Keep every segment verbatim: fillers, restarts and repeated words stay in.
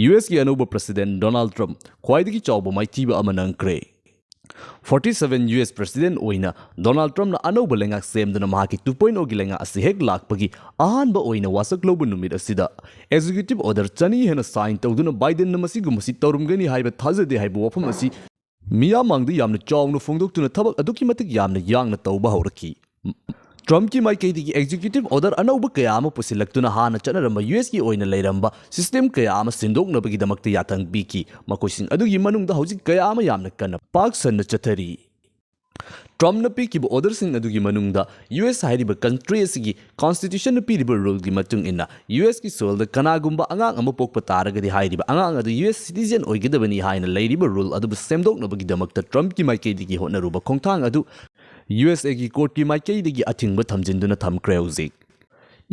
U ꯑꯦꯁꯀꯤ ꯑꯅꯧꯕ president Donald ꯇ꯭ꯔꯝꯞ ꯈ꯭ꯋꯥꯏꯗꯒꯤ ꯆꯥꯎꯕ ꯃꯥꯏꯊꯤꯕ ꯑꯃ ꯅꯪꯈ꯭ꯔꯦ꯫ Forty seven U S president ꯑꯣꯏꯅ ꯗꯣꯅꯥꯜꯗ ꯇ꯭ꯔꯝꯞꯅ ꯑꯅꯧꯕ ꯂꯩꯉꯥꯛ ꯁꯦꯝꯗꯨꯅ ꯃꯍꯥꯛꯀꯤ ꯇꯨ ꯄꯣꯏꯟꯠ ꯑꯣꯒꯤ ꯂꯩꯉꯥꯛ ꯑꯁꯤ ꯍꯦꯛ ꯂꯥꯛꯄꯒꯤ ꯑꯍꯥꯟꯕ ꯑꯣꯏꯅ ꯋꯥꯁꯛ ꯂꯧꯕ ꯅꯨꯃꯤꯠ ꯑꯁꯤꯗ ꯑꯦꯛꯖꯤꯀ꯭ꯌꯨꯇꯤꯚ ꯑꯣꯔꯗꯔ ꯆꯅꯤ ꯍꯦꯟꯅ ꯁꯥꯏꯟ ꯇꯧꯗꯨꯅ ꯕꯥꯏꯗꯦꯟꯅ ꯃꯁꯤꯒꯨꯝꯕꯁꯤ ꯇꯧꯔꯝꯒꯅꯤ ꯍꯥꯏꯕ ꯊꯥꯖꯗꯦ ꯍꯥꯏꯕ ꯋꯥꯐꯝ ꯑꯁꯤ ꯃꯤꯌꯥꯝ ꯃꯥꯡꯗ ꯌꯥꯝꯅ ꯆꯥꯎꯅ ꯐꯣꯡꯗꯣꯛꯇꯨꯅ ꯊꯕꯛ ꯑꯗꯨꯛꯀꯤ ꯃꯇꯤꯛ ꯌꯥꯝꯅ ꯌꯥꯡꯅ ꯇꯧꯕ ꯍꯧꯔꯛꯈꯤ꯫ ꯇ꯭ꯔꯝꯞꯀꯤ ꯃꯥꯏꯀꯩꯗꯒꯤ ꯑꯦꯛꯖꯤꯀ꯭ꯌꯨꯇꯤꯚ ꯑꯣꯔꯗꯔ ꯑꯅꯧꯕ ꯀꯌꯥ ꯑꯃ ꯄꯨꯁꯤꯜꯂꯛꯇꯨꯅ ꯍꯥꯟꯅ ꯆꯠꯅꯔꯝꯕ ꯌꯨ ꯑꯦꯁꯀꯤ ꯑꯣꯏꯅ ꯂꯩꯔꯝꯕ ꯁꯤꯁꯇꯦꯝ ꯀꯌꯥ ꯑꯃ ꯁꯤꯟꯗꯣꯛꯅꯕꯒꯤꯗꯃꯛꯇ ꯌꯥꯊꯪ ꯄꯤꯈꯤ꯫ ꯃꯈꯣꯏꯁꯤꯡ ꯑꯗꯨꯒꯤ ꯃꯅꯨꯡꯗ ꯍꯧꯖꯤꯛ ꯀꯌꯥ ꯑꯃ ꯌꯥꯝꯅ ꯀꯟꯅ ꯄꯥꯛ ꯁꯟꯅ ꯆꯠꯊꯔꯤ꯫ ꯇ꯭ꯔꯝꯞꯅ ꯄꯤꯈꯤꯕ ꯑꯣꯔꯗꯔꯁꯤꯡ ꯑꯗꯨꯒꯤ ꯃꯅꯨꯡꯗ ꯌꯨ ꯑꯦꯁ ꯍꯥꯏꯔꯤꯕ ꯀꯟꯇ꯭ꯔꯤ ꯑꯁꯤꯒꯤ ꯀꯣꯟꯁꯇꯤꯇ꯭ꯌꯨꯁꯟꯅ ꯄꯤꯔꯤꯕ ꯔꯨꯜꯒꯤ ꯃꯇꯨꯡ ꯏꯟꯅ ꯌꯨ ꯑꯦꯁꯀꯤ ꯁꯣꯏꯜꯗ ꯀꯅꯥꯒꯨꯝꯕ ꯑꯉꯥꯡ ꯑꯃ ꯄꯣꯛꯄ ꯇꯥꯔꯒꯗꯤ ꯍꯥꯏꯔꯤꯕ ꯑꯉꯥꯡ ꯑꯗꯨ ꯌꯨ ꯑꯦꯁ ꯁꯤꯇꯤꯖꯦꯟ ꯑꯣꯏꯒꯗꯕꯅꯤ ꯍꯥꯏꯅ ꯂꯩꯔꯤꯕ ꯔꯨꯜ ꯑꯗꯨꯕꯨ ꯁꯦꯝꯗꯣꯛꯅꯕꯒꯤꯗꯃꯛꯇ ꯇ꯭ꯔꯝꯞꯀꯤ ꯃꯥꯏꯀꯩꯗꯒꯤ ꯍꯣꯠꯅꯔꯨꯕ ꯈꯣꯡꯊꯥꯡ ꯑꯗꯨ ꯌꯨ ꯑꯦꯁ ꯑꯦꯒꯤ ꯀꯣꯔꯠꯀꯤ ꯃꯥꯏꯀꯩꯗꯒꯤ ꯑꯊꯤꯡꯕ ꯊꯝꯖꯤꯟꯗꯨꯅ ꯊꯝꯈ꯭ꯔꯦ ꯍꯧꯖꯤꯛ꯫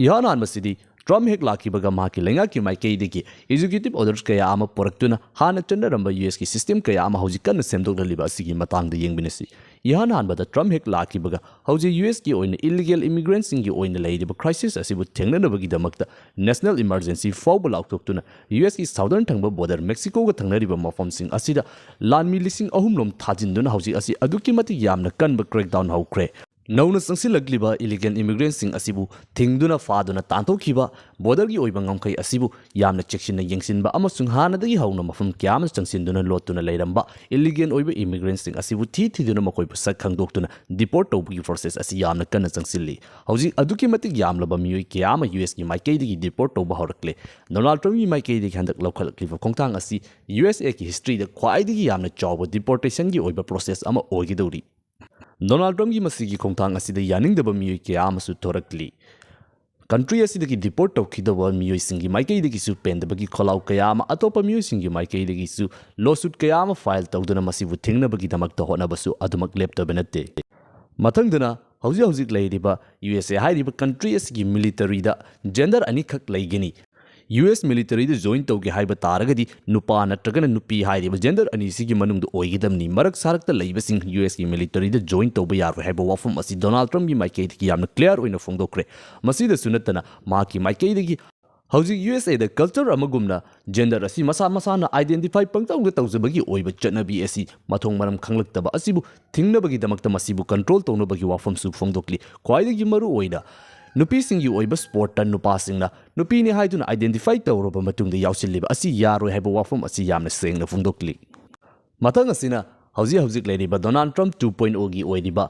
ꯏꯍꯥꯟ ꯍꯥꯟꯕꯁꯤꯗꯤ ꯇ꯭ꯔꯝꯞ ꯍꯦꯛ ꯂꯥꯛꯈꯤꯕꯒ ꯃꯍꯥꯛꯀꯤ ꯂꯩꯉꯥꯛꯀꯤ ꯃꯥꯏꯀꯩꯗꯒꯤ ꯑꯦꯛꯖꯤꯀ꯭ꯌꯨꯇꯤꯚ ꯑꯣꯔꯗꯔꯁ ꯀꯌꯥ ꯑꯃ ꯄꯨꯔꯛꯇꯨꯅ ꯍꯥꯟꯅ ꯆꯠꯅꯔꯝꯕ ꯌꯨ ꯑꯦꯁꯀꯤ ꯁꯤꯁꯇꯦꯝ ꯀꯌꯥ ꯑꯃ ꯍꯧꯖꯤꯛ ꯀꯟꯅ ꯁꯦꯝꯗꯣꯛꯅꯔꯤꯕ ꯑꯁꯤꯒꯤ ꯃꯇꯥꯡꯗ ꯌꯦꯡꯃꯤꯟꯅꯁꯤ꯫ ꯏꯍꯥꯟ ꯍꯥꯟꯕꯗ ꯇ꯭ꯔꯝꯞ ꯍꯦꯛ ꯂꯥꯛꯈꯤꯕꯒ ꯍꯧꯖꯤꯛ ꯌꯨ ꯑꯦꯁꯀꯤ ꯑꯣꯏꯅ ꯏꯜꯂꯤꯒꯦꯜ ꯏꯃꯤꯒ꯭ꯔꯦꯟꯠꯁꯤꯡꯒꯤ ꯑꯣꯏꯅ ꯂꯩꯔꯤꯕ ꯀ꯭ꯔꯥꯏꯁꯤꯁ ꯑꯁꯤꯕꯨ ꯊꯦꯡꯅꯅꯕꯒꯤꯗꯃꯛꯇ ꯅꯦꯁꯅꯦꯜ ꯏꯃꯔꯖꯦꯟꯁꯤ ꯐꯥꯎꯕ ꯂꯥꯎꯊꯣꯛꯇꯨꯅ ꯌꯨ ꯑꯦꯁꯀꯤ ꯁꯥꯎꯗꯔꯟ ꯊꯪꯕ ꯕꯣꯔꯗꯔ ꯃꯦꯛꯁꯤꯀꯣꯒ ꯊꯪꯅꯔꯤꯕ ꯃꯐꯝꯁꯤꯡ ꯑꯁꯤꯗ ꯂꯥꯟꯃꯤ ꯂꯤꯁꯤꯡ ꯑꯍꯨꯝ ꯔꯣꯝ ꯊꯥꯖꯤꯟꯗꯨꯅ ꯍꯧꯖꯤꯛ ꯑꯁꯤ ꯑꯗꯨꯛꯀꯤ ꯃꯇꯤꯛ ꯌꯥꯝꯅ ꯀꯟꯕ ꯀ꯭ꯔꯦꯛꯗꯥꯎꯟ ꯍꯧꯈ꯭ꯔꯦ꯫ ꯅꯧꯅ ꯆꯪꯁꯤꯜꯂꯛꯂꯤꯕ ꯏꯂꯤꯒꯦꯜ ꯏꯃꯤꯒ꯭ꯔꯦꯟꯠꯁꯤꯡ ꯑꯁꯤꯕꯨ ꯊꯤꯡꯗꯨꯅ ꯐꯥꯗꯨꯅ ꯇꯥꯟꯊꯣꯛꯈꯤꯕ, ꯕꯣꯔꯗꯔꯒꯤ ꯑꯣꯏꯕ ꯉꯝꯈꯩ ꯑꯁꯤꯕꯨ ꯌꯥꯝꯅ ꯆꯦꯛꯁꯤꯟꯅ ꯌꯦꯡꯁꯤꯟꯕ ꯑꯃꯁꯨꯡ ꯍꯥꯟꯅꯗꯒꯤ ꯍꯧꯅ ꯃꯐꯝ ꯀꯌꯥ ꯑꯃ ꯆꯪꯁꯤꯟꯗꯨꯅ ꯂꯣꯠꯇꯨꯅ ꯂꯩꯔꯝꯕ ꯏꯂꯤꯒꯦꯜ ꯑꯣꯏꯕ ꯏꯃꯤꯒ꯭ꯔꯦꯟꯠꯁꯤꯡ ꯑꯁꯤꯕꯨ ꯊꯤ ꯊꯤꯗꯨꯅ ꯃꯈꯣꯏꯕꯨ ꯁꯛ ꯈꯪꯗꯣꯛꯇꯨꯅ ꯗꯤꯄꯣꯔꯠ ꯇꯧꯕꯒꯤ ꯄ꯭ꯔꯣꯁꯦꯁ ꯑꯁꯤ ꯌꯥꯝꯅ ꯀꯟꯅ ꯆꯪꯁꯤꯜꯂꯤ꯫ ꯍꯧꯖꯤꯛ ꯑꯗꯨꯛꯀꯤ ꯃꯇꯤꯛ ꯌꯥꯝꯂꯕ ꯃꯤꯑꯣꯏ ꯀꯌꯥ ꯑꯃ ꯌꯨ ꯑꯦꯁꯀꯤ ꯃꯥꯏꯀꯩꯗꯒꯤ ꯗꯤꯄꯣꯔꯠ ꯇꯧꯕ ꯍꯧꯔꯛꯂꯦ꯫ ꯗꯣꯅꯥꯜꯗ ꯇ꯭ꯔꯝꯞꯀꯤ ꯃꯥꯏꯀꯩꯗꯒꯤ ꯍꯟꯗꯛ ꯂꯧꯈꯠꯂꯛꯂꯤꯕ ꯈꯣꯡꯊꯥꯡ ꯑꯁꯤ ꯌꯨ ꯑꯦꯁ ꯑꯦꯒꯤ ꯍꯤꯁꯇ꯭ꯔꯤꯗ ꯈ꯭ꯋꯥꯏꯗꯒꯤ ꯌꯥꯝꯅ ꯆꯥꯎꯕ ꯗꯤꯄꯣꯔꯇꯦꯁꯟꯒꯤ ꯑꯣꯏꯕ ꯄ꯭ꯔꯣꯁꯦꯁ ꯑꯃ ꯑꯣꯏꯒꯗꯧꯔꯤ꯫ ꯗꯣꯅꯥꯜꯗ ꯇ꯭ꯔꯝꯞꯀꯤ ꯃꯁꯤꯒꯤ ꯈꯣꯡꯊꯥꯡ ꯑꯁꯤꯗ ꯌꯥꯅꯤꯡꯗꯕ ꯃꯤꯑꯣꯏ ꯀꯌꯥ ꯑꯃꯁꯨ ꯊꯣꯔꯛꯂꯤ꯫ ꯀꯟꯇ꯭ꯔꯤ ꯑꯁꯤꯗꯒꯤ ꯗꯤꯄꯣꯔꯠ ꯇꯧꯈꯤꯗꯧꯕ ꯃꯤꯑꯣꯏꯁꯤꯡꯒꯤ ꯃꯥꯏꯀꯩꯗꯒꯤꯁꯨ ꯄꯦꯟꯗꯕꯒꯤ ꯈꯣꯜꯂꯥꯎ ꯀꯌꯥ ꯑꯃ, ꯑꯇꯣꯞꯄ ꯃꯤꯑꯣꯏꯁꯤꯡꯒꯤ ꯃꯥꯏꯀꯩꯗꯒꯤꯁꯨ ꯂꯣꯁꯨꯠ ꯀꯌꯥ ꯑꯃ ꯐꯥꯏꯜ ꯇꯧꯗꯨꯅ ꯃꯁꯤꯕꯨ ꯊꯤꯡꯅꯕꯒꯤꯗꯃꯛꯇ ꯍꯣꯠꯅꯕꯁꯨ ꯑꯗꯨꯃꯛ ꯂꯦꯞꯇꯕ ꯅꯠꯇꯦ꯫ ꯃꯊꯪꯗꯅ ꯍꯧꯖꯤꯛ ꯍꯧꯖꯤꯛ ꯂꯩꯔꯤꯕ ꯌꯨ ꯑꯦꯁ ꯑꯦ ꯍꯥꯏꯔꯤꯕ ꯀꯟꯇ꯭ꯔꯤ ꯑꯁꯤꯒꯤ ꯃꯤꯂꯤꯇꯔꯤꯗ ꯖꯦꯟꯗꯔ ꯑꯅꯤꯈꯛ ꯂꯩꯒꯅꯤ꯫ ꯌꯨ ꯑꯦꯁ ꯃꯤꯂꯤꯇꯔꯤꯗ ꯖꯣꯏꯟ ꯇꯧꯒꯦ ꯍꯥꯏꯕ ꯇꯥꯔꯒꯗꯤ ꯅꯨꯄꯥ ꯅꯠꯇ꯭ꯔꯒꯅ ꯅꯨꯄꯤ ꯍꯥꯏꯔꯤꯕ ꯖꯦꯟꯗꯔ ꯑꯅꯤꯁꯤꯒꯤ ꯃꯅꯨꯡꯗ ꯑꯣꯏꯒꯗꯕꯅꯤ꯫ ꯃꯔꯛ ꯁꯥꯔꯛꯇ ꯂꯩꯕꯁꯤꯡ ꯌꯨ ꯑꯦꯁꯀꯤ ꯃꯤꯂꯤꯇꯔꯤꯗ ꯖꯣꯏꯟ ꯇꯧꯕ ꯌꯥꯔꯣꯏ ꯍꯥꯏꯕ ꯋꯥꯐꯝ ꯑꯁꯤ ꯗꯣꯅꯥꯜꯗ ꯇ꯭ꯔꯝꯞꯀꯤ ꯃꯥꯏꯀꯩꯗꯒꯤ ꯌꯥꯝꯅ ꯀ꯭ꯂꯤꯌꯥꯔ ꯑꯣꯏꯅ ꯐꯣꯡꯗꯣꯛꯈ꯭ꯔꯦ꯫ ꯃꯁꯤꯗꯁꯨ ꯅꯠꯇꯅ ꯃꯍꯥꯛꯀꯤ ꯃꯥꯏꯀꯩꯗꯒꯤ ꯍꯧꯖꯤꯛ ꯌꯨ ꯑꯦꯁ ꯑꯦꯗ ꯀꯜꯆꯔ ꯑꯃꯒꯨꯝꯅ ꯖꯦꯟꯗꯔ ꯑꯁꯤ ꯃꯁꯥ ꯃꯁꯥꯅ ꯑꯥꯏꯗꯦꯟꯇꯤꯐꯥꯏ ꯄꯪꯇꯧꯗ ꯇꯧꯖꯕꯒꯤ ꯑꯣꯏꯕ ꯆꯠꯅꯕꯤ ꯑꯁꯤ ꯃꯊꯣꯡ ꯃꯔꯝ ꯈꯪꯂꯛꯇꯕ ꯑꯁꯤꯕꯨ ꯊꯤꯡꯅꯕꯒꯤꯗꯃꯛꯇ ꯃꯁꯤꯕꯨ ꯀꯟꯇ꯭ꯔꯣꯜ ꯇꯧꯅꯕꯒꯤ ꯋꯥꯐꯝꯁꯨ ꯐꯣꯡꯗꯣꯛꯂꯤ꯫ ꯈ꯭ꯋꯥꯏꯗꯒꯤ ꯃꯔꯨ ꯑꯣꯏꯅ ꯅꯨꯄꯤꯁꯤꯡꯒꯤ ꯑꯣꯏꯕ ꯁ꯭ꯄꯣꯔꯠꯇ ꯅꯨꯄꯥꯁꯤꯡꯅ ꯅꯨꯄꯤꯅꯤ ꯍꯥꯏꯗꯨꯅ ꯑꯥꯏꯗꯦꯟꯇꯤꯐꯥꯏ ꯇꯧꯔꯕ ꯃꯇꯨꯡꯗ ꯌꯥꯎꯁꯤꯜꯂꯤꯕ ꯑꯁꯤ ꯌꯥꯔꯣꯏ ꯍꯥꯏꯕ ꯋꯥꯐꯝ ꯑꯁꯤ ꯌꯥꯝꯅ ꯁꯦꯡꯅ ꯐꯣꯡꯗꯣꯛꯂꯤ꯫ ꯃꯊꯪ ꯑꯁꯤꯅ ꯍꯧꯖꯤꯛ ꯍꯧꯖꯤꯛ ꯂꯩꯔꯤꯕ ꯗꯣꯅꯥꯜꯗ ꯇ꯭ꯔꯝꯞ ꯇꯨ ꯄꯣꯏꯟꯠ ꯑꯣꯒꯤ ꯑꯣꯏꯔꯤꯕ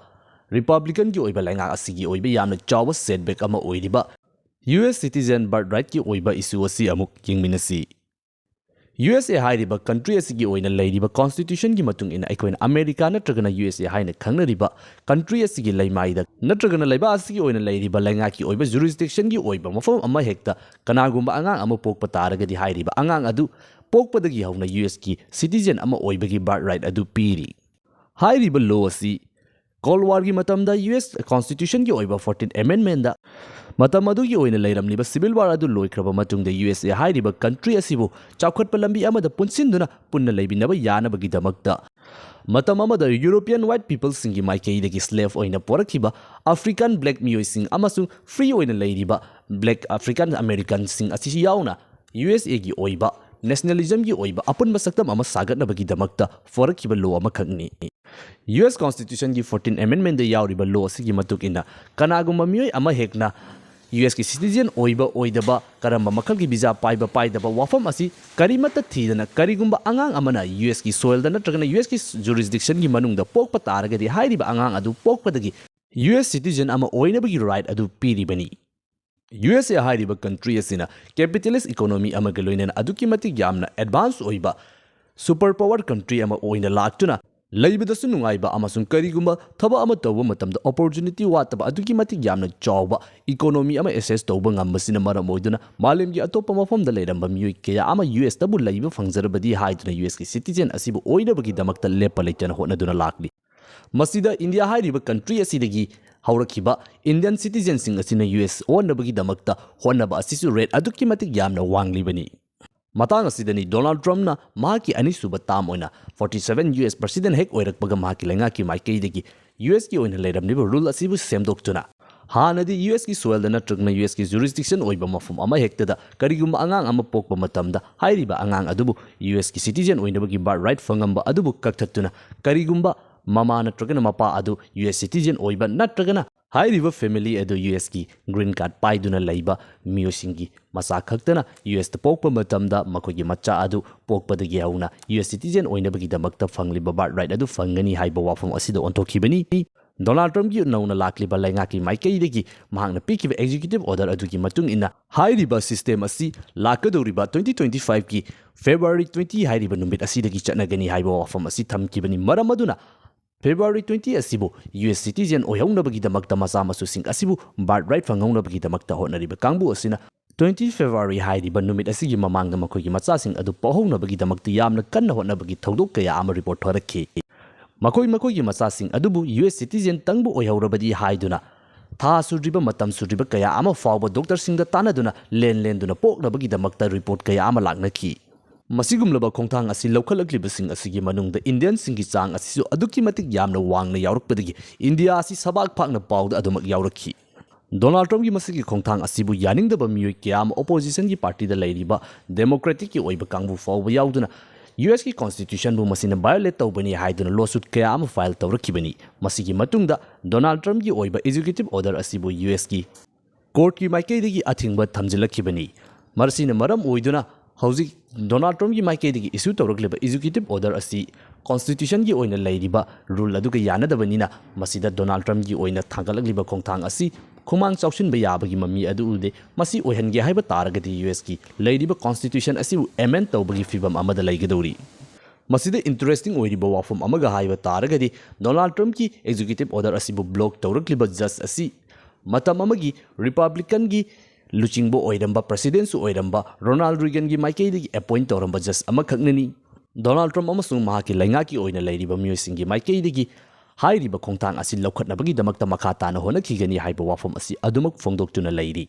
ꯔꯤꯄꯕ꯭ꯂꯤꯀꯟꯒꯤ ꯑꯣꯏꯕ ꯂꯩꯉꯥꯛ ꯑꯁꯤꯒꯤ ꯑꯣꯏꯕ ꯌꯥꯝꯅ ꯆꯥꯎꯕ ꯁꯦꯠꯕꯦꯛ ꯑꯃ ꯑꯣꯏꯔꯤꯕ ꯌꯨ ꯑꯦꯁ ꯁꯤꯇꯤꯖꯦꯟ ꯕꯔꯠ ꯔꯥꯏꯠꯀꯤ ꯑꯣꯏꯕ ꯏꯁꯨ ꯑꯁꯤ ꯑꯃꯨꯛ ꯌꯦꯡꯃꯤꯟꯅꯁꯤ꯫ ꯌꯨ ꯑꯦꯁ ꯑꯦ ꯍꯥꯏꯔꯤꯕ ꯀꯟꯇ꯭ꯔꯤ ꯑꯁꯤꯒꯤ ꯑꯣꯏꯅ ꯂꯩꯔꯤꯕ ꯀꯣꯟꯁꯇꯤꯇ꯭ꯌꯨꯁꯟꯒꯤ ꯃꯇꯨꯡ ꯏꯟꯅ ꯑꯩꯈꯣꯏꯅ ꯑꯃꯦꯔꯤꯀꯥ ꯅꯠꯇ꯭ꯔꯒꯅ ꯌꯨ ꯑꯦꯁ ꯑꯦ ꯍꯥꯏꯅ ꯈꯪꯅꯔꯤꯕ ꯀꯟꯇ꯭ꯔꯤ ꯑꯁꯤꯒꯤ ꯂꯩꯃꯥꯏꯗ ꯅꯠꯇ꯭ꯔꯒꯅ ꯂꯩꯕꯥꯛ ꯑꯁꯤꯒꯤ ꯑꯣꯏꯅ ꯂꯩꯔꯤꯕ ꯂꯩꯉꯥꯛꯀꯤ ꯑꯣꯏꯕ ꯖꯨꯔꯤꯁꯗꯤꯛꯁꯟꯒꯤ ꯑꯣꯏꯕ ꯃꯐꯝ ꯑꯃ ꯍꯦꯛꯇ ꯀꯅꯥꯒꯨꯝꯕ ꯑꯉꯥꯡ ꯑꯃ ꯄꯣꯛꯄ ꯇꯥꯔꯒꯗꯤ ꯍꯥꯏꯔꯤꯕ ꯑꯉꯥꯡ ꯑꯗꯨ ꯄꯣꯛꯄꯗꯒꯤ ꯍꯧꯅ ꯌꯨ ꯑꯦꯁꯀꯤ ꯁꯤꯇꯤꯖꯦꯟ ꯑꯃ ꯑꯣꯏꯕꯒꯤ ꯕꯔꯠ ꯔꯥꯏꯠ ꯑꯗꯨ ꯄꯤꯔꯤ꯫ ꯍꯥꯏꯔꯤꯕ ꯂꯣ ꯑꯁꯤ ꯀꯣꯜ ꯋꯥꯔꯒꯤ ꯃꯇꯝꯗ ꯌꯨ ꯑꯦꯁ ꯀꯣꯟꯁꯇꯤꯇ꯭ꯌꯨꯁꯟꯒꯤ ꯑꯣꯏꯕ ꯐꯣꯔꯇꯤꯟ ꯑꯦꯃꯦꯟꯃꯦꯟꯗ ꯃꯇꯝ ꯑꯗꯨꯒꯤ ꯑꯣꯏꯅ ꯂꯩꯔꯝꯂꯤꯕ ꯁꯤꯚꯤꯜ ꯋꯥꯔ ꯑꯗꯨ ꯂꯣꯏꯈ꯭ꯔꯕ ꯃꯇꯨꯡꯗ ꯌꯨ ꯑꯦꯁ ꯑꯦ ꯍꯥꯏꯔꯤꯕ ꯀꯟꯇ꯭ꯔꯤ ꯑꯁꯤꯕꯨ ꯆꯥꯎꯈꯠꯄ ꯂꯝꯕꯤ ꯑꯃꯗ ꯄꯨꯟꯁꯤꯟꯗꯨꯅ ꯄꯨꯟꯅ ꯂꯩꯃꯤꯟꯅꯕ ꯌꯥꯅꯕꯒꯤꯗꯃꯛꯇ ꯃꯇꯝ ꯑꯃꯗ ꯌꯨꯔꯣꯄꯤꯌꯟ ꯋꯥꯏꯠ ꯄꯤꯄꯜꯁꯤꯡꯒꯤ ꯃꯥꯏꯀꯩꯗꯒꯤ ꯁ꯭ꯂꯦꯚ ꯑꯣꯏꯅ ꯄꯣꯔꯛꯈꯤꯕ ꯑꯐ꯭ꯔꯤꯀꯥꯟ ꯕ꯭ꯂꯦꯛ ꯃꯤꯑꯣꯏꯁꯤꯡ ꯑꯃꯁꯨꯡ ꯐ꯭ꯔꯤ ꯑꯣꯏꯅ ꯂꯩꯔꯤꯕ ꯕ꯭ꯂꯦꯛ ꯑꯐ꯭ꯔꯤꯀꯥꯟ ꯑꯃꯦꯔꯤꯀꯟꯁꯤꯡ ꯑꯁꯤꯁꯨ ꯌꯥꯎꯅ ꯌꯨ ꯑꯦꯁ ꯑꯦꯒꯤ ꯑꯣꯏꯕ ꯅꯦꯁꯅꯦꯂꯤꯖꯝꯒꯤ ꯑꯣꯏꯕ ꯑꯄꯨꯟꯕ ꯁꯛꯇꯝ ꯑꯃ ꯁꯥꯒꯠꯅꯕꯒꯤꯗꯃꯛꯇ ꯄꯣꯔꯛꯈꯤꯕ ꯂꯣ ꯑꯃꯈꯛꯅꯤ꯫ ꯌꯨ ꯑꯦꯁ ꯀꯣꯟꯁꯇꯤꯇ꯭ꯌꯨꯁꯟꯒꯤ ꯐꯣꯔꯇꯤꯟ ꯑꯦꯃꯦꯟꯃꯦꯟꯗ ꯌꯥꯎꯔꯤꯕ ꯂꯣ ꯑꯁꯤꯒꯤ ꯃꯇꯨꯡ ꯏꯟꯅ ꯀꯅꯥꯒꯨꯝꯕ ꯃꯤꯑꯣꯏ ꯑꯃ ꯍꯦꯛꯅ ꯌꯨ ꯑꯦꯁꯀꯤ ꯁꯤꯇꯤꯖꯦꯟ ꯑꯣꯏꯕ ꯑꯣꯏꯗꯕ ꯀꯔꯝꯕ ꯃꯈꯜꯒꯤ ꯚꯤꯖꯥ ꯄꯥꯏꯕ ꯄꯥꯏꯗꯕ ꯋꯥꯐꯝ ꯑꯁꯤ ꯀꯔꯤꯃꯠꯇ ꯊꯤꯗꯅ ꯀꯔꯤꯒꯨꯝꯕ ꯑꯉꯥꯡ ꯑꯃꯅ ꯌꯨ ꯑꯦꯁꯀꯤ ꯁꯣꯏꯜꯗ ꯅꯠꯇ꯭ꯔꯒꯅ ꯌꯨ ꯑꯦꯁꯀꯤ ꯖꯨꯔꯤꯁꯗꯤꯛꯁꯟꯒꯤ ꯃꯅꯨꯡꯗ ꯄꯣꯛꯄ ꯇꯥꯔꯒꯗꯤ ꯍꯥꯏꯔꯤꯕ ꯑꯉꯥꯡ ꯑꯗꯨ ꯄꯣꯛꯄꯗꯒꯤ ꯌꯨ ꯑꯦꯁ ꯁꯤꯇꯤꯖꯦꯟ ꯑꯃ ꯑꯣꯏꯅꯕꯒꯤ ꯔꯥꯏꯠ ꯑꯗꯨ ꯄꯤꯔꯤꯕꯅꯤ꯫ ꯌꯨ ꯑꯦꯁ ꯑꯦ ꯍꯥꯏꯔꯤꯕ ꯀꯟꯇ꯭ꯔꯤ ꯑꯁꯤꯅ ꯀꯦꯄꯤꯇꯦꯂꯤꯁ ꯏꯀꯣꯅꯣꯃꯤ ꯑꯃꯒ ꯂꯣꯏꯅꯅ ꯑꯗꯨꯛꯀꯤ ꯃꯇꯤꯛ ꯌꯥꯝꯅ ꯑꯦꯗꯚꯥꯟꯁ ꯑꯣꯏꯕ ꯁꯨꯄꯔ ꯄꯥꯋꯔ ꯀꯟꯇ꯭ꯔꯤ ꯑꯃ ꯑꯣꯏꯅ ꯂꯥꯛꯇꯨꯅ ꯂꯩꯕꯗꯁꯨ ꯅꯨꯡꯉꯥꯏꯕ ꯑꯃꯁꯨꯡ ꯀꯔꯤꯒꯨꯝꯕ ꯊꯕꯛ ꯑꯃ ꯇꯧꯕ ꯃꯇꯝꯗ ꯑꯣꯄꯣꯔꯆꯨꯅꯤꯇꯤ ꯋꯥꯠꯇꯕ ꯑꯗꯨꯛꯀꯤ ꯃꯇꯤꯛ ꯌꯥꯝꯅ ꯆꯥꯎꯕ ꯏꯀꯣꯅꯣꯃꯤ ꯑꯃ ꯑꯦꯁꯦꯁ ꯇꯧꯕ ꯉꯝꯕꯁꯤꯅ ꯃꯔꯝ ꯑꯣꯏꯗꯨꯅ ꯃꯥꯂꯦꯝꯒꯤ ꯑꯇꯣꯞꯄ ꯃꯐꯝꯗ ꯂꯩꯔꯝꯕ ꯃꯤꯑꯣꯏ ꯀꯌꯥ ꯑꯃ ꯌꯨ ꯑꯦꯁꯇꯕꯨ ꯂꯩꯕ ꯐꯪꯖꯔꯕꯗꯤ ꯍꯥꯏꯗꯨꯅ ꯌꯨ ꯑꯦꯁꯀꯤ ꯁꯤꯇꯤꯖꯦꯟ ꯑꯁꯤꯕꯨ ꯑꯣꯏꯅꯕꯒꯤꯗꯃꯛꯇ ꯂꯦꯞꯄ ꯂꯩꯇꯅ ꯍꯣꯠꯅꯗꯨꯅ ꯂꯥꯛꯂꯤ꯫ ꯃꯁꯤꯗ ꯏꯟꯗꯤꯌꯥ ꯍꯥꯏꯔꯤꯕ ꯀꯟꯇ꯭ꯔꯤ ꯑꯁꯤꯗꯒꯤ ꯍꯧꯔꯛꯈꯤꯕ ꯏꯟꯗꯤꯌꯟ ꯁꯤꯇꯤꯖꯦꯟꯁꯤꯡ ꯑꯁꯤꯅ ꯌꯨ ꯑꯦꯁ ꯑꯣꯟꯅꯕꯒꯤꯗꯃꯛꯇ ꯍꯣꯠꯅꯕ ꯑꯁꯤꯁꯨ ꯔꯦꯠ ꯑꯗꯨꯛꯀꯤ ꯃꯇꯤꯛ ꯌꯥꯝꯅ ꯋꯥꯡꯂꯤꯕꯅꯤ꯫ ꯃꯇꯥꯡ ꯑꯁꯤꯗꯅꯤ ꯗꯣꯅꯥꯜꯗ ꯇ꯭ꯔꯝꯞꯅ ꯃꯍꯥꯛꯀꯤ ꯑꯅꯤꯁꯨꯕ ꯇꯥꯔꯝ ꯑꯣꯏꯅ forty seven U S president ꯍꯦꯛ ꯑꯣꯏꯔꯛꯄꯒ ꯃꯍꯥꯛꯀꯤ ꯂꯩꯉꯥꯛꯀꯤ ꯃꯥꯏꯀꯩꯗꯒꯤ ꯌꯨ ꯑꯦꯁꯀꯤ ꯑꯣꯏꯅ ꯂꯩꯔꯝꯂꯤꯕ ꯔꯨꯜ ꯑꯁꯤꯕꯨ ꯁꯦꯝꯗꯣꯛꯇꯨꯅ ꯍꯥꯟꯅꯗꯤ ꯌꯨ ꯑꯦꯁꯀꯤ soilꯗ ꯅꯠꯇ꯭ꯔꯒꯅ ꯌꯨ ꯑꯦꯁꯀꯤ jurisdiction ꯑꯣꯏꯕ ꯃꯐꯝ ꯑꯃ ꯍꯦꯛꯇꯗ ꯀꯔꯤꯒꯨꯝꯕ ꯑꯉꯥꯡ ꯑꯃ ꯄꯣꯛꯄ ꯃꯇꯝꯗ ꯍꯥꯏꯔꯤꯕ ꯑꯉꯥꯡ ꯑꯗꯨꯕꯨ ꯌꯨ ꯑꯦꯁꯀꯤ citizen ꯑꯣꯏꯅꯕꯒꯤ birthright ꯐꯪꯉꯝꯕ ꯑꯗꯨꯕꯨ ꯀꯛꯊꯠꯇꯨꯅ ꯀꯔꯤꯒꯨꯝꯕ ꯃꯃꯥ ꯅꯠꯇ꯭ꯔꯒꯅ ꯃꯄꯥ ꯑꯗꯨ ꯌꯨ ꯑꯦꯁ citizen ꯑꯣꯏꯕ ꯅꯠꯇ꯭ꯔꯒꯅ ꯍꯥꯏꯔꯤꯕ family ꯑꯗꯨ ꯌꯨ ꯑꯦꯁꯀꯤ green card ꯄꯥꯏꯗꯨꯅ ꯂꯩꯕ ꯃꯤꯑꯣꯏꯁꯤꯡꯒꯤ ꯃꯆꯥ ꯈꯛꯇꯅ ꯌꯨ ꯑꯦꯁꯇ ꯄꯣꯛꯄ ꯃꯇꯝꯗ ꯃꯈꯣꯏꯒꯤ ꯃꯆꯥ ꯑꯗꯨ ꯄꯣꯛꯄꯗꯒꯤ ꯍꯧꯅ ꯌꯨ ꯑꯦꯁ citizen ꯑꯣꯏꯅꯕꯒꯤꯗꯃꯛꯇ ꯐꯪꯂꯤꯕ birthright ꯑꯗꯨ ꯐꯪꯒꯅꯤ ꯍꯥꯏꯕ ꯋꯥꯐꯝ ꯑꯁꯤꯗ ꯑꯣꯟꯊꯣꯛꯈꯤꯕꯅꯤ꯫ ꯗꯣꯅꯥꯜꯗ ꯇ꯭ꯔꯝꯞꯀꯤ ꯅꯧꯅ ꯂꯥꯛꯂꯤꯕ ꯂꯩꯉꯥꯛꯀꯤ ꯃꯥꯏꯀꯩꯗꯒꯤ ꯃꯍꯥꯛꯅ ꯄꯤꯈꯤꯕ executive order ꯑꯗꯨꯒꯤ ꯃꯇꯨꯡ ꯏꯟꯅ ꯍꯥꯏꯔꯤꯕ system ꯑꯁꯤ ꯂꯥꯛꯀꯗꯧꯔꯤꯕ twenty twenty fiveꯀꯤ February twenty ꯍꯥꯏꯔꯤꯕ ꯅꯨꯃꯤꯠ ꯑꯁꯤꯗꯒꯤ ꯆꯠꯅꯒꯅꯤ ꯍꯥꯏꯕ ꯋꯥꯐꯝ ꯑꯁꯤ ꯊꯝꯈꯤꯕꯅꯤ꯫ ꯃꯔꯝ ꯑꯗꯨꯅ February twenty ꯑꯁꯤꯕꯨ ꯌꯨ ꯑꯦꯁ citizen ꯑꯣꯏꯍꯧꯅꯕꯒꯤꯗꯃꯛꯇ ꯃꯆꯥ ꯃꯁꯨꯁꯤꯡ ꯑꯁꯤꯕꯨ birthright ꯐꯪꯍꯧꯅꯕꯒꯤꯗꯃꯛꯇ ꯍꯣꯠꯅꯔꯤꯕ ꯀꯥꯡꯕꯨ ꯑꯁꯤꯅ twenty February ꯍꯥꯏꯔꯤꯕ ꯅꯨꯃꯤꯠ ꯑꯁꯤꯒꯤ ꯃꯃꯥꯡꯗ ꯃꯈꯣꯏꯒꯤ ꯃꯆꯥꯁꯤꯡ ꯑꯗꯨ ꯄꯣꯛꯍꯧꯅꯕꯒꯤꯗꯃꯛꯇ ꯌꯥꯝꯅ ꯀꯟꯅ ꯍꯣꯠꯅꯕꯒꯤ ꯊꯧꯗꯣꯛ ꯀꯌꯥ ꯑꯃ report ꯊꯣꯔꯛꯈꯤ꯫ ꯃꯈꯣꯏ ꯃꯈꯣꯏꯒꯤ ꯃꯆꯥꯁꯤꯡ ꯑꯗꯨꯕꯨ ꯌꯨ ꯑꯦꯁ citizen ꯇꯪꯕꯨ ꯑꯣꯏꯍꯧꯔꯕꯗꯤ ꯍꯥꯏꯗꯨꯅ ꯊꯥ ꯁꯨꯗ꯭ꯔꯤꯕ, ꯃꯇꯝ ꯁꯨꯗ꯭ꯔꯤꯕ ꯀꯌꯥ ꯑꯃ ꯐꯥꯎꯕ doctorꯁꯤꯡꯗ ꯇꯥꯟꯅꯗꯨꯅ ꯂꯦꯟ ꯂꯦꯟꯗꯨꯅ ꯄꯣꯛꯅꯕꯒꯤꯗꯃꯛꯇ report ꯀꯌꯥ ꯑꯃ ꯂꯥꯛꯅꯈꯤ꯫ ꯃꯁꯤꯒꯨꯝꯂꯕ ꯈꯣꯡꯊꯥꯡ ꯑꯁꯤ ꯂꯧꯈꯠꯂꯛꯂꯤꯕꯁꯤꯡ ꯑꯁꯤꯒꯤ ꯃꯅꯨꯡꯗ Indianꯁꯤꯡꯒꯤ ꯆꯥꯡ ꯑꯁꯤꯁꯨ ꯑꯗꯨꯛꯀꯤ ꯃꯇꯤꯛ ꯌꯥꯝꯅ ꯋꯥꯡꯅ ꯌꯥꯎꯔꯛꯄꯗꯒꯤ ꯏꯟꯗꯤꯌꯥ ꯑꯁꯤ ꯁꯕꯥꯛ ꯐꯥꯛꯅ ꯄꯥꯎꯗ ꯑꯗꯨꯃꯛ ꯌꯥꯎꯔꯛꯈꯤ꯫ ꯗꯣꯅꯥꯜꯗ ꯇ꯭ꯔꯝꯞꯀꯤ ꯃꯁꯤꯒꯤ ꯈꯣꯡꯊꯥꯡ ꯑꯁꯤꯕꯨ ꯌꯥꯅꯤꯡꯗꯕ ꯃꯤꯑꯣꯏ ꯀꯌꯥ ꯑꯃ oppositionꯒꯤ partyꯗ ꯂꯩꯔꯤꯕ Democraticꯀꯤ ꯑꯣꯏꯕ ꯀꯥꯡꯕꯨ ꯐꯥꯎꯕ ꯌꯥꯎꯗꯨꯅ ꯌꯨ ꯑꯦꯁꯀꯤ constitutionꯕꯨ ꯃꯁꯤꯅ violate ꯇꯧꯕꯅꯤ ꯍꯥꯏꯗꯨꯅ lawsuit ꯀꯌꯥ ꯑꯃ file ꯇꯧꯔꯛꯈꯤꯕꯅꯤ꯫ ꯃꯁꯤꯒꯤ ꯃꯇꯨꯡꯗ ꯗꯣꯅꯥꯜꯗ ꯇ꯭ꯔꯝꯞꯀꯤ ꯑꯣꯏꯕ executive order ꯑꯁꯤꯕꯨ ꯌꯨ ꯑꯦꯁꯀꯤ courtꯀꯤ ꯃꯥꯏꯀꯩꯗꯒꯤ ꯑꯊꯤꯡꯕ ꯊꯝꯖꯤꯜꯂꯛꯈꯤꯕꯅꯤ꯫ ꯃꯁꯤꯅ ꯃꯔꯝ ꯑꯣꯏꯗꯨꯅ ꯍꯧꯖꯤꯛ ꯗꯣꯅꯥꯜꯗ ꯇ꯭ꯔꯝꯞꯀꯤ ꯃꯥꯏꯀꯩꯗꯒꯤ issue ꯇꯧꯔꯛꯂꯤꯕ executive order ꯑꯁꯤ constitutionꯒꯤ ꯑꯣꯏꯅ ꯂꯩꯔꯤꯕ rule ꯑꯗꯨꯒ ꯌꯥꯅꯗꯕꯅꯤꯅ ꯃꯁꯤꯗ ꯗꯣꯅꯥꯜꯗ ꯇ꯭ꯔꯝꯞꯀꯤ ꯑꯣꯏꯅ ꯊꯥꯡꯒꯠꯂꯛꯂꯤꯕ ꯈꯣꯡꯊꯥꯡ ꯑꯁꯤ ꯈꯨꯃꯥꯡ ꯆꯥꯎꯁꯤꯟꯕ ꯌꯥꯕꯒꯤ ꯃꯃꯤ ꯑꯗꯨ ꯎꯗꯦ꯫ ꯃꯁꯤ ꯑꯣꯏꯍꯟꯒꯦ ꯍꯥꯏꯕ ꯇꯥꯔꯒꯗꯤ ꯌꯨ ꯑꯦꯁꯀꯤ ꯂꯩꯔꯤꯕ constitution ꯑꯁꯤꯕꯨ amend ꯇꯧꯕꯒꯤ ꯐꯤꯚꯝ ꯑꯃꯗ ꯂꯩꯒꯗꯧꯔꯤ꯫ ꯃꯁꯤꯗ interesting ꯑꯣꯏꯔꯤꯕ ꯋꯥꯐꯝ ꯑꯃꯒ ꯍꯥꯏꯕ ꯇꯥꯔꯒꯗꯤ ꯗꯣꯅꯥꯜꯗ ꯇ꯭ꯔꯝꯞꯀꯤ executive order ꯑꯁꯤꯕꯨ block ꯇꯧꯔꯛꯂꯤꯕ judge ꯑꯁꯤ ꯃꯇꯝ ꯑꯃꯒꯤ Republicanꯒꯤ ꯂꯨꯆꯤꯡꯕ ꯑꯣꯏꯔꯝꯕ, presidentꯁꯨ ꯑꯣꯏꯔꯝꯕ ꯔꯣꯅꯥꯜꯗ ꯔꯤꯒꯟꯒꯤ ꯃꯥꯏꯀꯩꯗꯒꯤ appoint ꯇꯧꯔꯝꯕ judge ꯑꯃꯈꯛꯅꯅꯤ꯫ ꯗꯣꯅꯥꯜꯗ ꯇ꯭ꯔꯝꯞ ꯑꯃꯁꯨꯡ ꯃꯍꯥꯛꯀꯤ ꯂꯩꯉꯥꯛꯀꯤ ꯑꯣꯏꯅ ꯂꯩꯔꯤꯕ ꯃꯤꯑꯣꯏꯁꯤꯡꯒꯤ ꯃꯥꯏꯀꯩꯗꯒꯤ ꯍꯥꯏꯔꯤꯕ ꯈꯣꯡꯊꯥꯡ ꯑꯁꯤ ꯂꯧꯈꯠꯅꯕꯒꯤꯗꯃꯛꯇ ꯃꯈꯥ ꯇꯥꯅ ꯍꯣꯠꯅꯈꯤꯒꯅꯤ ꯍꯥꯏꯕ ꯋꯥꯐꯝ ꯑꯁꯤ ꯑꯗꯨꯃꯛ ꯐꯣꯡꯗꯣꯛꯇꯨꯅ ꯂꯩꯔꯤ꯫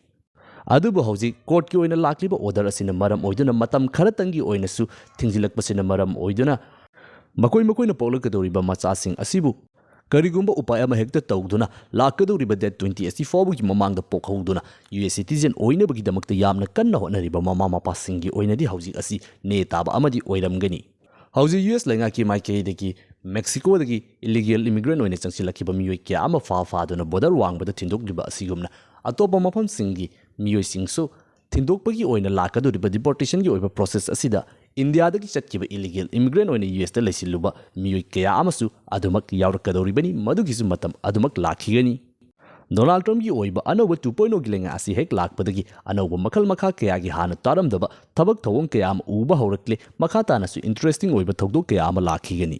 ꯑꯗꯨꯕꯨ ꯍꯧꯖꯤꯛ courtꯀꯤ ꯑꯣꯏꯅ ꯂꯥꯛꯂꯤꯕ order ꯑꯁꯤꯅ ꯃꯔꯝ ꯑꯣꯏꯗꯨꯅ ꯃꯇꯝ ꯈꯔꯇꯪꯒꯤ ꯑꯣꯏꯅꯁꯨ ꯊꯤꯡꯖꯤꯜꯂꯛꯄꯁꯤꯅ ꯃꯔꯝ ꯑꯣꯏꯗꯨꯅ ꯃꯈꯣꯏ ꯃꯈꯣꯏꯅ ꯄꯣꯛꯂꯛꯀꯗꯧꯔꯤꯕ ꯃꯆꯥꯁꯤꯡ ꯑꯁꯤꯕꯨ ꯀꯔꯤꯒꯨꯝꯕ ꯎꯄꯥꯏ ꯑꯃ ꯍꯦꯛꯇ ꯇꯧꯗꯨꯅ ꯂꯥꯛꯀꯗꯧꯔꯤꯕ date twenty eight ꯐꯥꯎꯕꯒꯤ ꯃꯃꯥꯡꯗ ꯄꯣꯛꯍꯧꯗꯨꯅ ꯌꯨ ꯑꯦꯁ ꯁꯤꯇꯤꯖꯦꯟ ꯑꯣꯏꯅꯕꯒꯤꯗꯃꯛꯇ ꯌꯥꯝꯅ ꯀꯟꯅ ꯍꯣꯠꯅꯔꯤꯕ ꯃꯃꯥ ꯃꯄꯥꯁꯤꯡꯒꯤ ꯑꯣꯏꯅꯗꯤ ꯍꯧꯖꯤꯛ ꯑꯁꯤ ꯅꯦ ꯇꯥꯕ ꯑꯃꯗꯤ ꯑꯣꯏꯔꯝꯒꯅꯤ꯫ ꯍꯧꯖꯤꯛ ꯌꯨ ꯑꯦꯁ ꯂꯩꯉꯥꯛꯀꯤ ꯃꯥꯏꯀꯩꯗꯒꯤ ꯃꯦꯛꯁꯤꯀꯣꯗꯒꯤ ꯏꯂꯤꯒꯦꯜ ꯏꯃꯤꯒ꯭ꯔꯦꯟ ꯑꯣꯏꯅ ꯆꯪꯁꯤꯜꯂꯛꯈꯤꯕ ꯃꯤꯑꯣꯏ ꯀꯌꯥ ꯑꯃ ꯐꯥ ꯐꯥꯗꯨꯅ ꯕꯣꯔꯗꯔ ꯋꯥꯡꯃꯗ ꯊꯤꯟꯗꯣꯛꯂꯤꯕ ꯑꯁꯤꯒꯨꯝꯅ ꯑꯇꯣꯞꯄ ꯃꯐꯝꯁꯤꯡꯒꯤ ꯃꯤꯑꯣꯏꯁꯤꯡꯁꯨ ꯊꯤꯟꯗꯣꯛꯄꯒꯤ ꯑꯣꯏꯅ ꯂꯥꯛꯀꯗꯧꯔꯤꯕ ꯗꯤꯄꯣꯔꯇꯦꯁꯟꯒꯤ ꯑꯣꯏꯕ ꯄ꯭ꯔꯣꯁꯦꯁ ꯑꯁꯤꯗ ꯏꯟꯗꯤꯌꯥꯗꯒꯤ ꯆꯠꯈꯤꯕ ꯏꯂꯤꯒꯦꯜ ꯏꯃꯤꯒ꯭ꯔꯦꯟ ꯑꯣꯏꯅ ꯌꯨ ꯑꯦꯁꯇ ꯂꯩꯁꯤꯜꯂꯨꯕ ꯃꯤꯑꯣꯏ ꯀꯌꯥ ꯑꯃꯁꯨ ꯑꯗꯨꯃꯛ ꯌꯥꯎꯔꯛꯀꯗꯧꯔꯤꯕꯅꯤ꯫ ꯃꯗꯨꯒꯤꯁꯨ ꯃꯇꯝ ꯑꯗꯨꯃꯛ ꯂꯥꯛꯈꯤꯒꯅꯤ꯫ ꯗꯣꯅꯥꯜꯗ ꯇ꯭ꯔꯝꯞꯀꯤ ꯑꯣꯏꯕ ꯑꯅꯧꯕ two point O ꯒꯤ ꯂꯩꯉꯥꯛ ꯑꯁꯤ ꯍꯦꯛ ꯂꯥꯛꯄꯗꯒꯤ ꯑꯅꯧꯕ ꯃꯈꯜ ꯃꯈꯥ ꯀꯌꯥꯒꯤ ꯍꯥꯟꯅ ꯇꯥꯔꯝꯗꯕ ꯊꯕꯛ ꯊꯧꯑꯣꯡ ꯀꯌꯥ ꯑꯃ ꯎꯕ ꯍꯧꯔꯛꯂꯦ꯫ ꯃꯈꯥ ꯇꯥꯅꯁꯨ ꯏꯟꯇꯔꯦꯁꯇꯤꯡ ꯑꯣꯏꯕ ꯊꯧꯗꯣꯛ ꯀꯌꯥ ꯑꯃ ꯂꯥꯛꯈꯤꯒꯅꯤ꯫